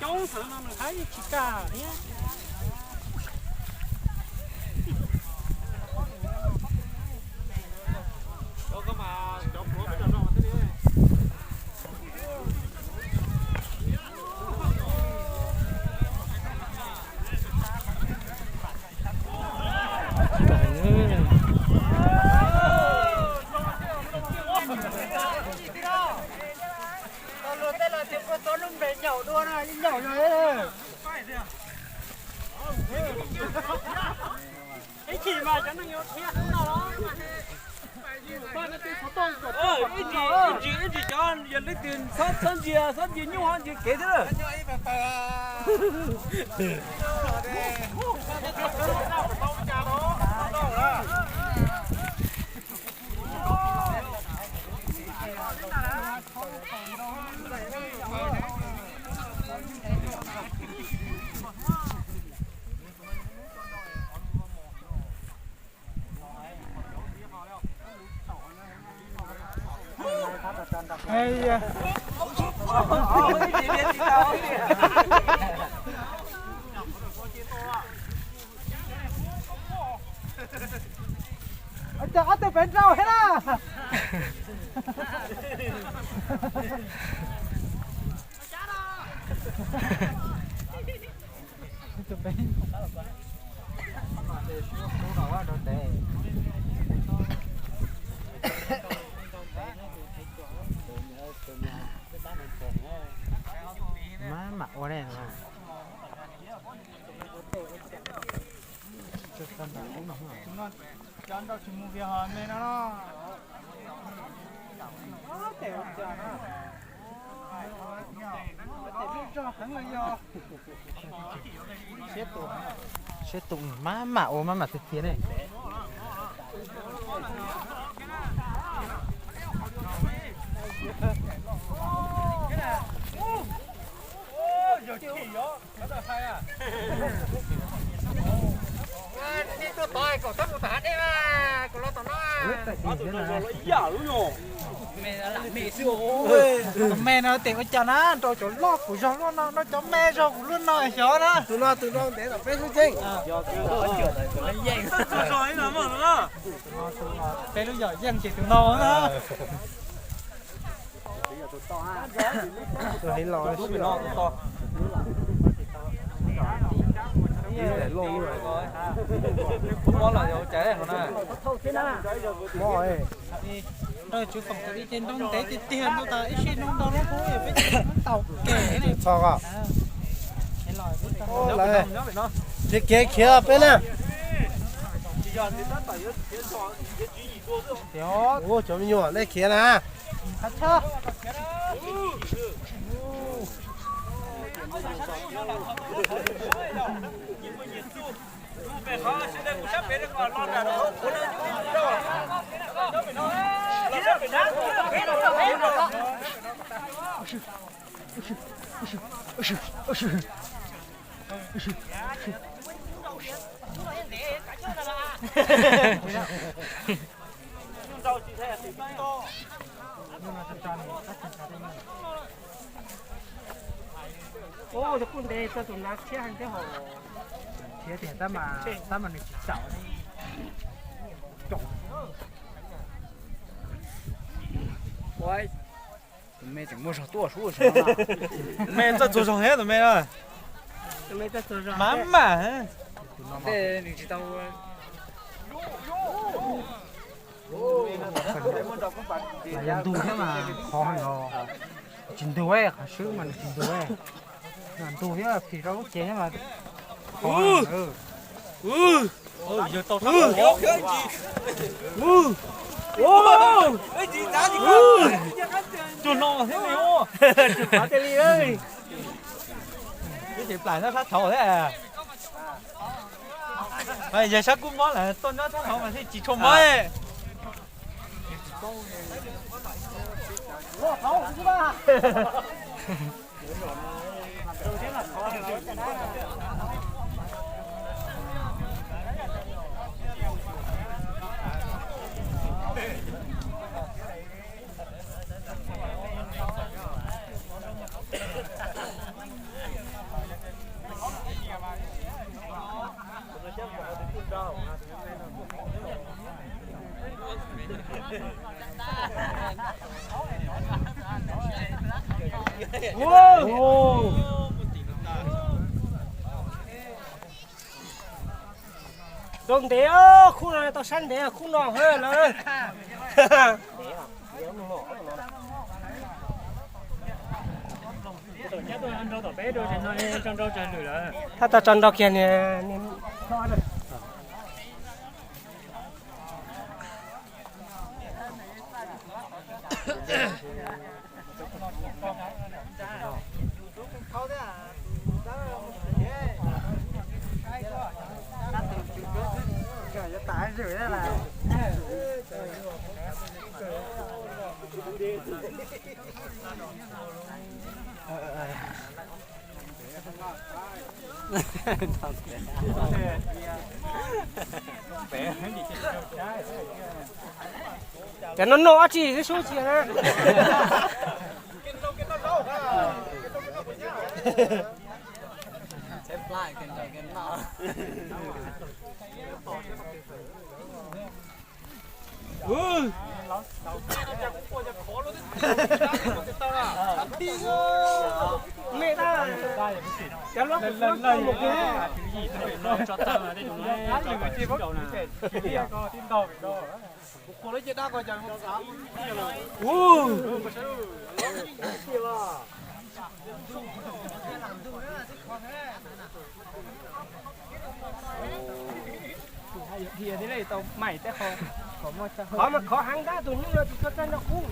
Toob heev no nws hab yeej tsis kaj thiab. Luag tej los tsis muaj txob lub npe nyaum dua no, yeej nyaum yog. Ib chim mas cov neeg yuav dhia no los, ib chim, ib chim cov yog leej twg txhob, txhob ntsia, txhob ntsia nyuj, ntsia kev xwb na. Ob tug pem nraud thiab na. Maj mam ua ne. Cov nrau tsis mus kiag ho me no. Siab tus maj mam ua maj mam tiag tiag ne. Tus me no tes ua cas na, nrau cov loj kuv zog luaj no, nrau cov me zog kuv luaj no xyov na. Tus no tus no ntev tom peb xub ceeb. Peb lub yom yeej ces tus no na. Tus heev los mob. Nrau tswv foom tau ib ce nrau ntev tiag tiag no tas ib sij nrau nrau lub hub peb tsis tau ke. Txho ko. Lawv ces kev khiav peb na. Ua cov me nyuam nej khiav na. Ua kuj ntev txog tus nav thiab heev thiab hos. Thiab tias tab mas, tab mas nws tsis txaus. Tus me tseem muaj zog tuaj sub. Me txawj txuag zog thiab tus me na. Mas mas. Nws tsis tau. Yog ntug thiab mas qhov no tsis ntug, qhov swb mas nws tsis ntug. Yog ntug thiab phim rau lub cev thiab mas qhov. Yog tau tau. Cuag no thiab li. Ib ces plam nyob sab thaud thiab. Yog sab kub mob lawm tuaj nyob sab thaud mas thiaj tsis tshua mob. Rau ntev, khub no tau sab ntev, khub no hab lawm. Thaj tau tso nrau kiag ni. Cov no noj dab tsi sub tsis na. Qhov mas khov heev tab tus nyuj no tsis tshua txawj nrog qub.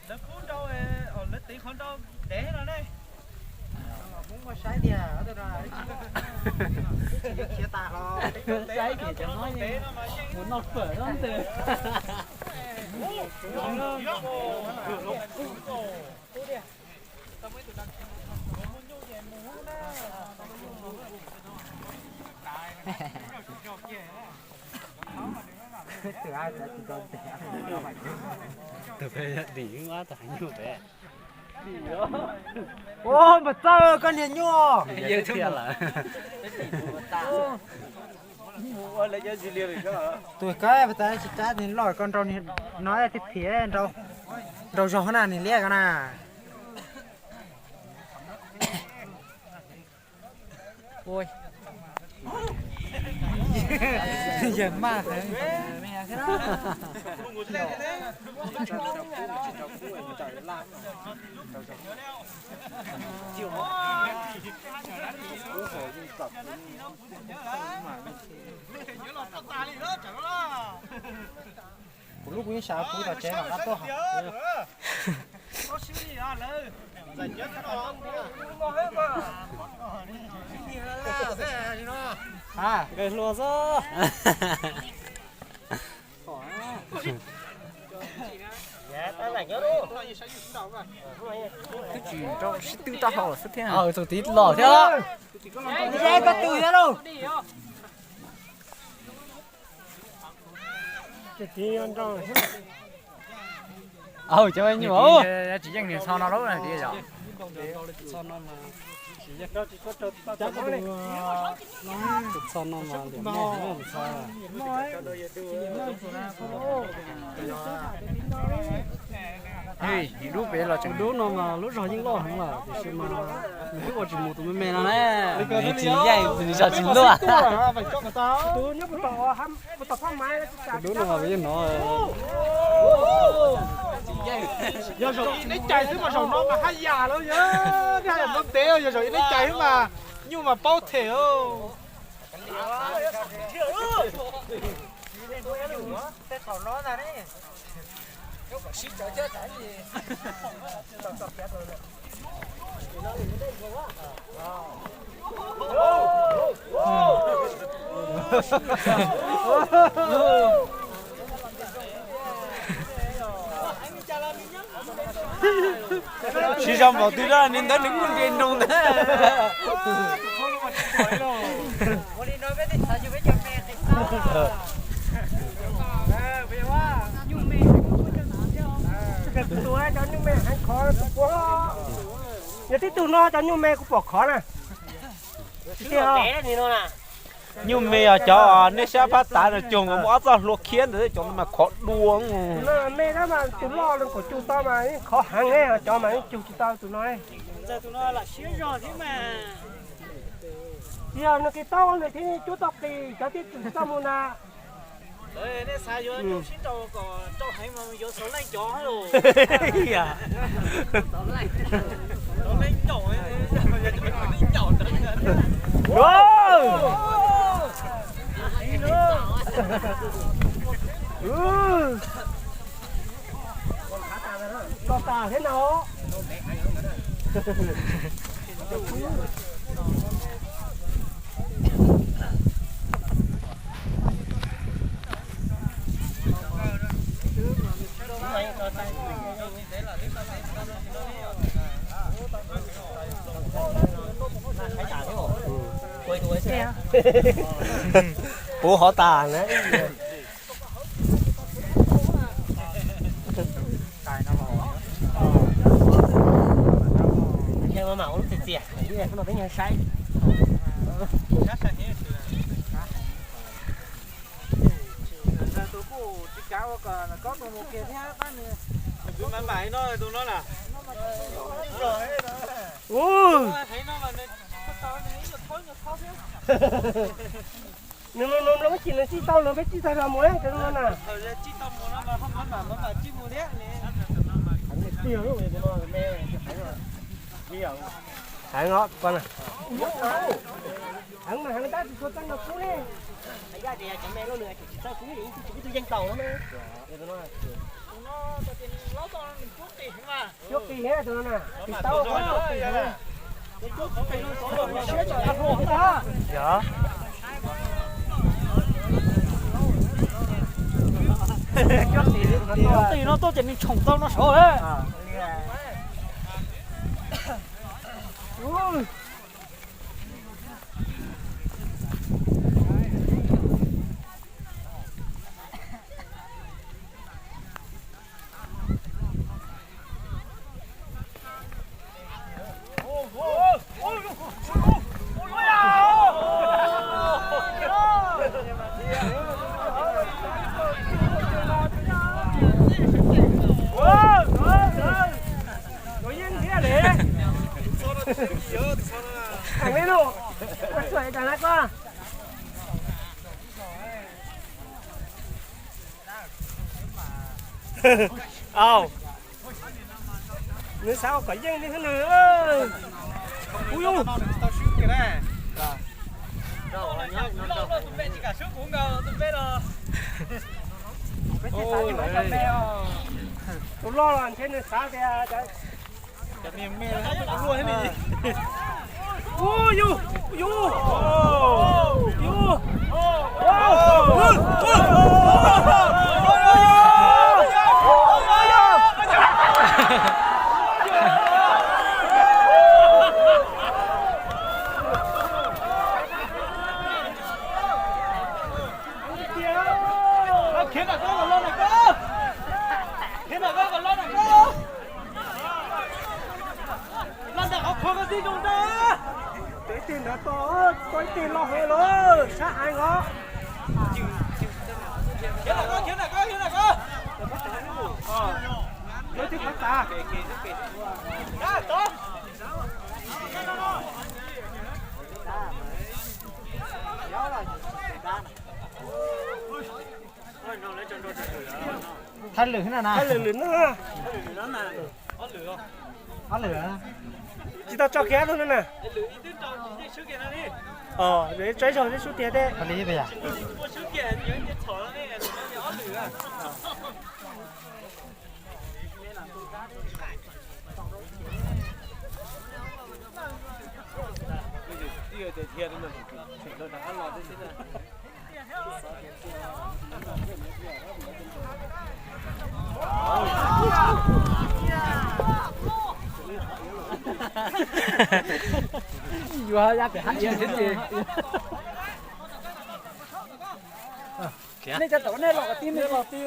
Lawv kub nrau, lawv tev qhov nrau ntev no ne. Muab saib tiag, saib tiag cov no mus noj fawm no ntag. Tus peb dim ab tau heev nyuaj pem. Ua npawg Txawj koj niag nyuaj. Tus kab pes tas tsis tab nis loj koj nrau no tib phiv nrau zog na nis liab ko na. Yawg maj heev. Kuv lub kuv yeej xav kuv tom tsev mam qab tuaj. Nqes hluas xwb. Twb tsis nrau sib twb taub hau xwb thiab. Tus tiv los thiab. Koj tus thiab lauj. Aw, cov me nyuam, tsis yeej niag txho no lawm tiag yom. Txho no mas liam mog txho. Dub pem los tseem dub no mas lub zog yeej loj heev lawm tiam sis mas nws twb ua tsis mus tus me me no ne. Nws tsis yeej, nws zog tsis luaj. Tus dub no mas yeej hnov. Yog zaum ib neb cais xwb mas zaum no mas haj yam lawm, yog haj yam no ntev, yog zaum ib neb cais xwb mas nyuj mas paub them. Tsis zoo npaum twg na, nws ntawd nws kuj nres nroos ntag. Cov nyuj me heev khov, yog tib tug no cov nyuj me kuv pom khov na. Nyuj me yog cov nej saib phab tav no cog nkaus muaj ob txoj hlua khiab ntawd, cov no mas khov dua. Me tab mas tus loj kaum cuj tau mas yeej khov heev, cov mas yeej cug tsis tau tus no. Yog nws kis taub nws thiaj cuab tau qis, cov thiaj txwm txaj muag na. Nej xav yuav sib nraus kom rau heev mas yuav xauv leej cov los. Xauv leej nyaum, leej nyaum ntawd. Tso tas thiab no. Puv hov tas na. Tus kuj tsis kav ua kom koj mus kiag thiab tab nws, kuv mam mam no tus no na. Heev no mas nws tau nws ib nyuag thaub nyuag thaub thiab. Nws mloog mloog ib chim nws txij tau los peb txij tag los mus cov no na. Thaum txij tau mus no mas ho mam mam mam mam txij mus thiab. Heev os, heev mas heev tab tsis tshua txawj nrog kub ne. Yog tias cov me loj nws tsis txawj kub, ib tug yeej tau no. Cuab qis tus no na, tis tau cuab qis. Yog. Cuab qis no tuaj ces nws tshoom tau no saud lawm. Au, nws xav ua kom yeej li thiab nws. Ub yus. Tus loj los ntshe nws xav tias Khiav nram koj kom los nram koj. Khiav nram koj kom los nram koj. Los nram qhov qhuav koj tib zoo ntag. Peb teg nrad to, peb teg loj heev lawm, sab heev os. Khiav nram koj, khiav nram koj, khiav nram koj. Lawv twb qhov tas. Thaj lwm na. Thaj lwm lwm na. Ob lwm. Tsis tau tso kiag lub no na. Tso ib zaug sub tiag teb. Yuav ya pem hav iav thiab ces. Nej cov tau nej los ti nej los ti.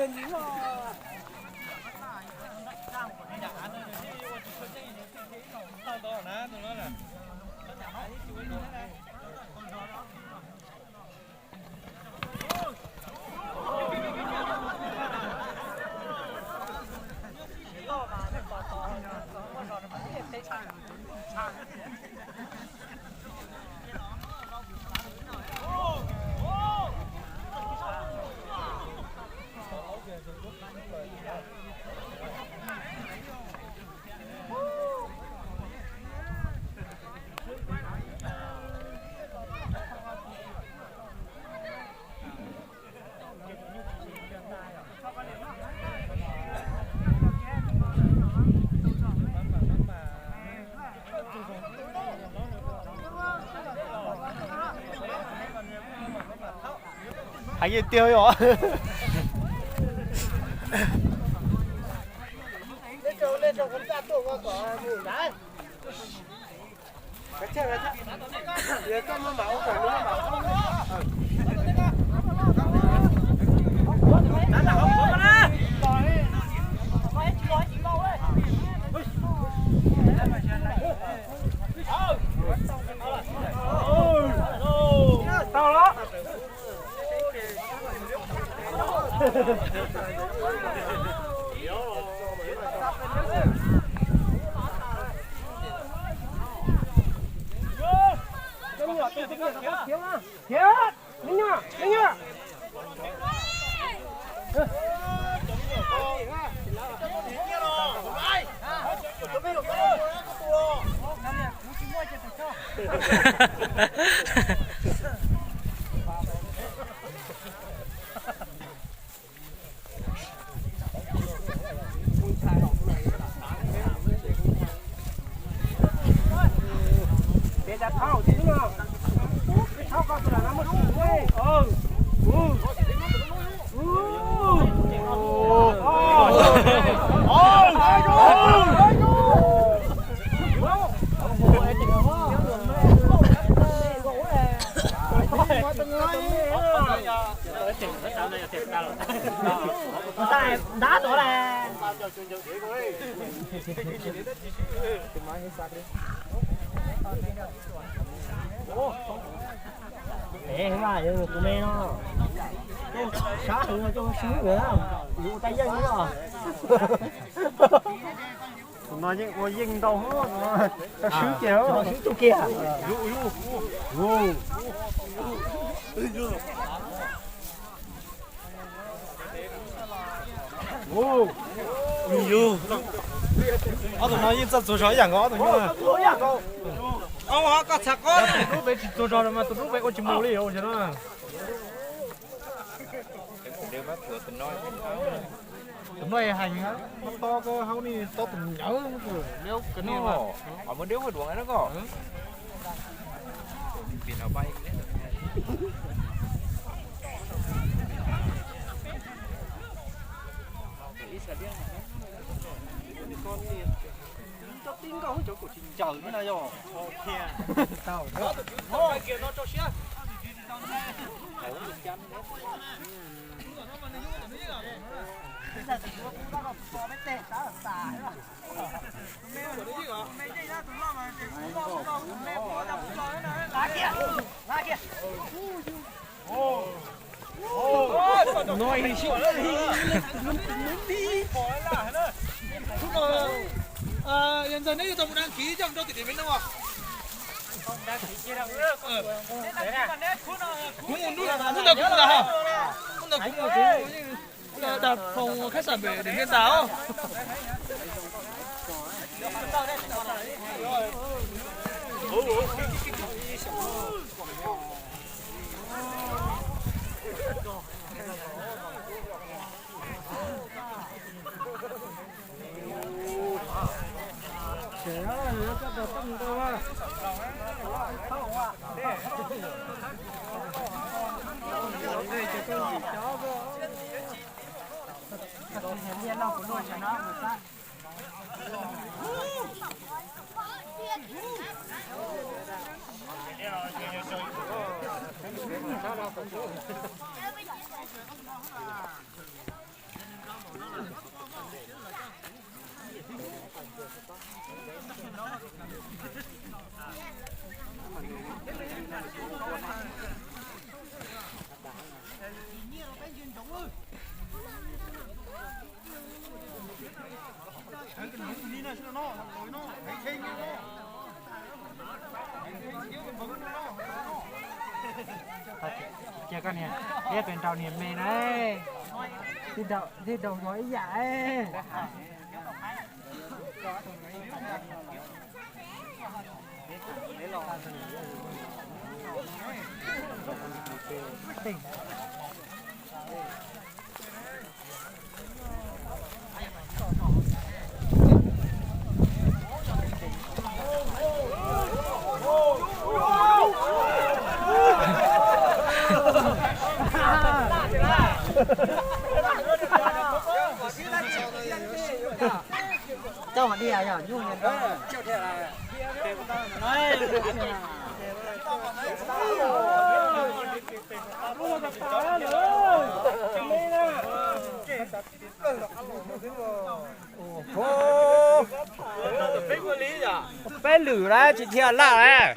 Hais yeej tiag os. Tau los. Khiav, me nyuam, me nyuam. Ntab tod las. Ev, tus me no coj sab heev no coj swb, yus ua tais yeej os. Tus no yeej ua yeej ntau, swb ces swb tug kiag. Ob tug no yeej txawj txuag zog ib yam nkaus ob tug nyuj. Koj txhais qos, tus dub pem tsis txuag zog mas tus dub pem ua tsis mus li os. Tus no hais tob tob koj hauv ni tob tus nyuj. Cov tib nkauj cov kuj tsis ncaws thiab na yog. Ntxawg, neb yuav tau mus đăng ký coj mus rau tiam no. Kuv mus ntawd, hnub ntawd kuv mus ntag, hnub ntawd kuv mus, kuv dag phòng khách sạn pem Điện Biên tas os. Cia koj niag, ib pem nraus niag me na, thiaj daus zog ib yam. Coj mas diam yog nyuj nyob. Peb lwm lawm tsis dhia laj lawm.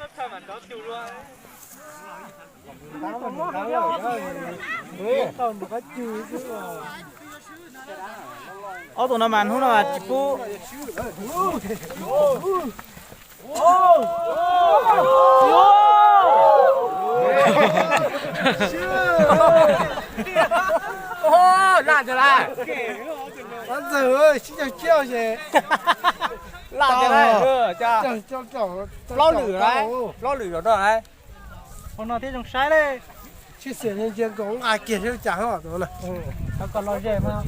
Ob tug no mas hnub no mas tsis pub. Laj ntawd lawm. Ob ntxawg sib caug ciaj ces laj ntawd lawm. Plaub lwm lawm, plaub lwm zaum rau lawm. Hauv no thiaj zoo saib li. Tshwj xeeb ntsia nkaus nqa kiag thiab cas hos tus no. Kom los ze mas.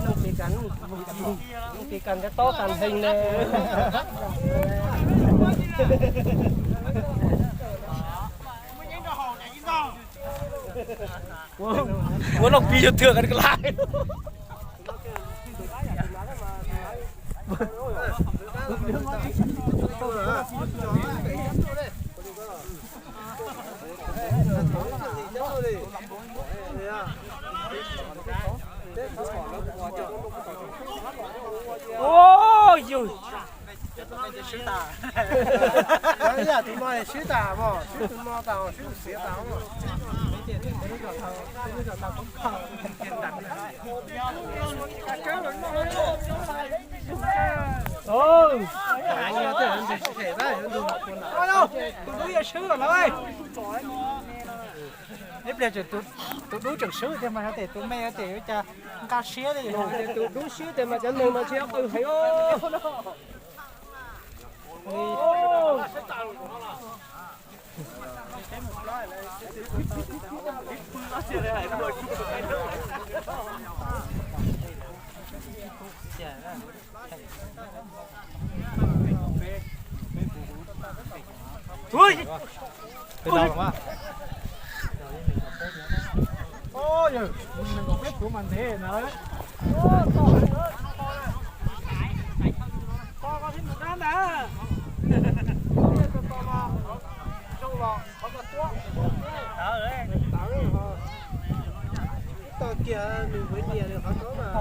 Noj pes kas, noj pes kas nkav tob tas ntheeg ne. Ua loj pis yog thwm qas lais. Ua yug. Ib yam tus no swb tas mos, swb tus no tas, swb xiav tas. Tus dub yuav swb lawm. Ib pliag tus dub tseem swb tiag mas yog tias tus me yog tias yuav cas nqa siab li. Tus dub swb tiag mas cov neeg mas tsis qw heev. Peb puv mas ntev na. Tos kiag nws npawg nyias qhov no mas.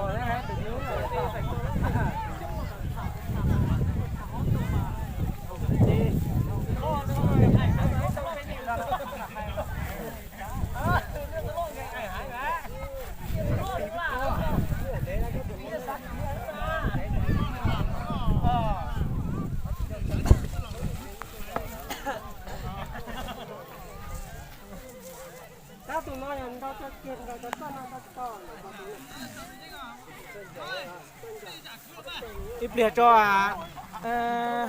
Ib pliag tso,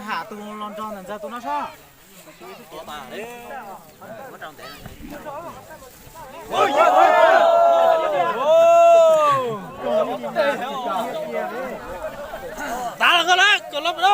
ham tus los nrog ntawm ntxawg tus no soj. Tav los koj lawm, kom los pem no.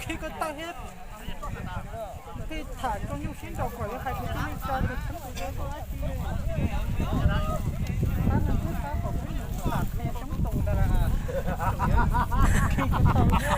Khi koj tawg thiab, khi tham rau nyuj sib nraus kom yuav hais kwv tij neej tsa tus txheeb tus ze koj dab tsi. Pab no twb pab kom peb mus tham qhia xyoob tus ntawd na. Khi koj tawg thiab.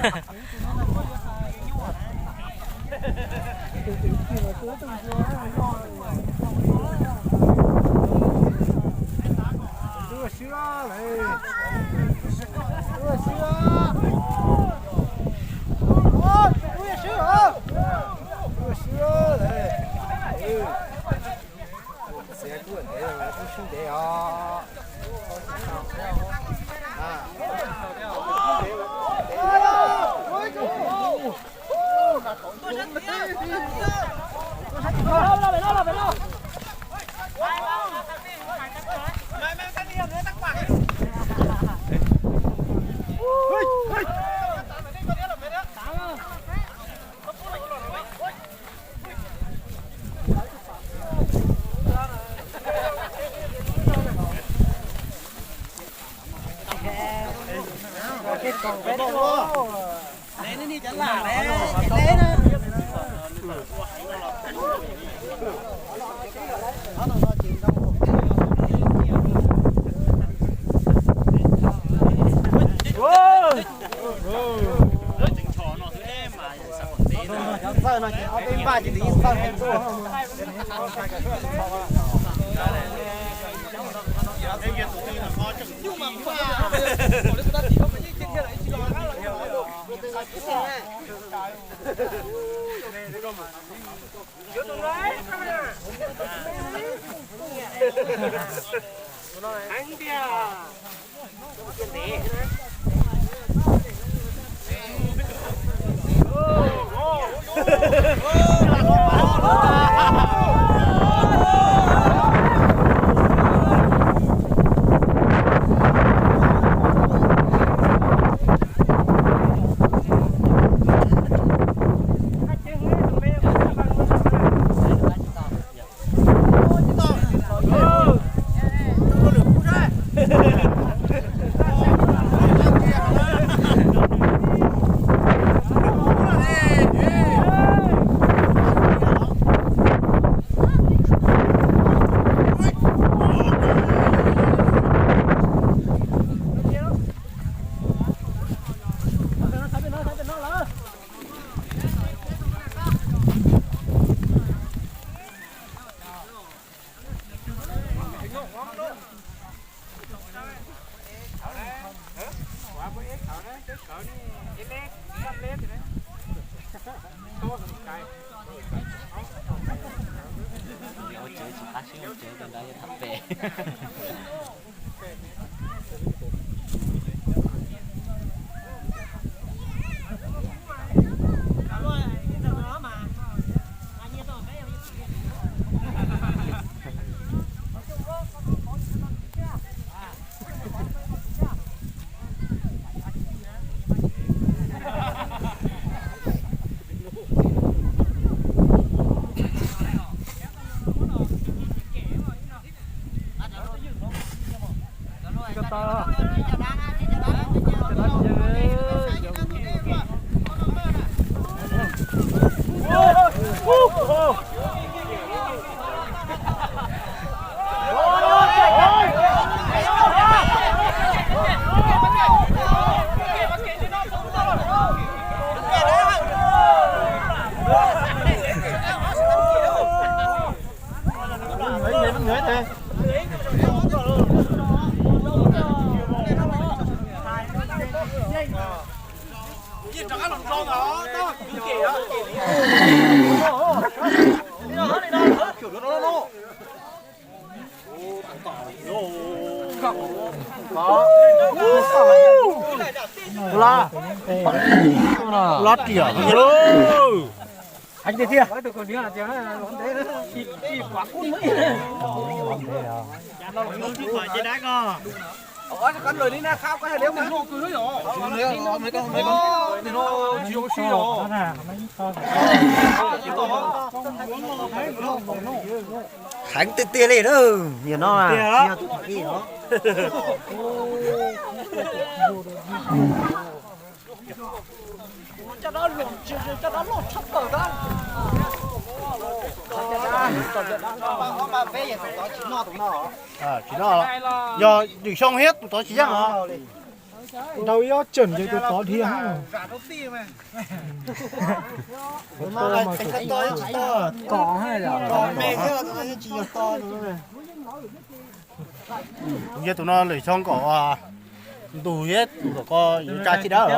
Ua tsev tsis qab xwb, ua tsev rau nrad yog tham pem. Los tiag. Heev tiag tiag li na, nim no. Tsis noj, yog Dim Xyooj thiab tus tod tsis yeej os. Ntau ib ob tseem ces tus tod dhia. Yog tus no lwm xyoo kom ntug thiab tus kom ko yuav tsa tsis dawb.